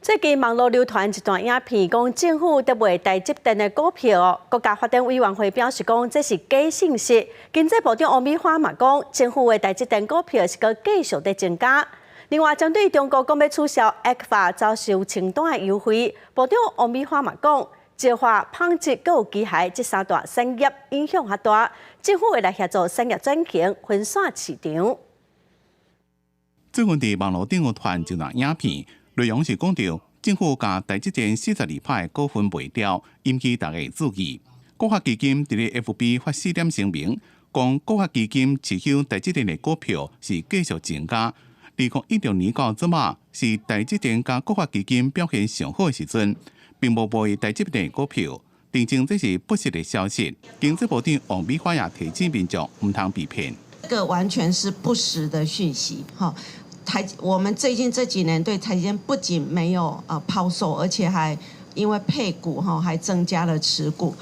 最近網路流傳一段影片，講政府佇賣台積電的股票。國家發展委員會表示講，這是假信息。經濟部長王美花嘛講，政府的台積電股票是閣繼續佇增加。另外，針對中國講欲取消 ECFA 早收清單的優惠，部長王美花嘛講，石化、紡織閣有機械這三大產業影響較大，政府會來協助產業轉型，分散市場。最近佇網路頂有傳一段影片，內容是講著政府共台積電42%股份賣掉，引起大家注意。國發基金佇咧 FB 發四點聲明，講國發基金持有台積電的股票是繼續增加。2016年到這馬是台積電佮國發基金表現上好的時陣，並無賣台積電股票。澄清這是不實的消息。經濟部長王美花也提醒民眾毋通被騙。這個完全是不實的訊息，哈。我們最近這幾年對台積電不僅沒有拋售，而且還因為配股哈，還增加了持股。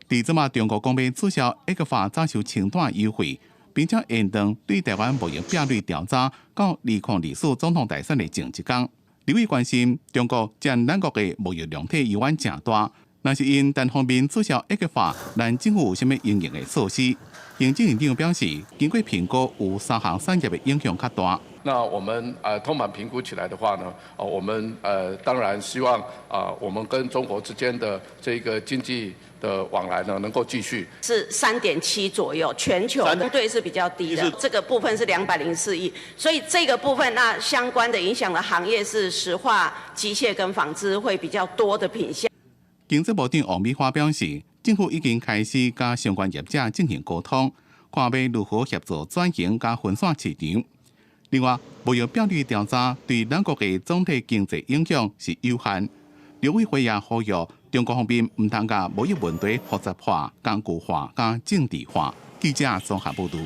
佇這馬中國講欲取消 ECFA 早收清單優惠，並且延長對台灣貿易壁壘調查到2024總統大選的前一工。立委關心中國佔咱國的貿易量體猶原誠大，若是𪜶單方面取消 ECFA，咱政府有啥物因應的措施？行政院長表示，經過評估，有三項產業的影響較大。那我們通盤評估起來的話呢，我們當然希望啊，我們跟中國之間的這個經濟的往來呢，能夠繼續。是3.7左右，全球相對是比較低的。這個部分是204億，所以這個部分那相關的影響的行業是石化、機械跟紡織會比較多的品項。經濟部長王美花表示，政府已經開始佮相關業者進行溝通，看欲如何協助轉型佮分散市場。另外，貿易壁壘調查對咱國的總體經濟影響是有限。陸委會也呼籲中國方面毋通共貿易問題複雜化、工具化、佮政治化。記者綜合報導。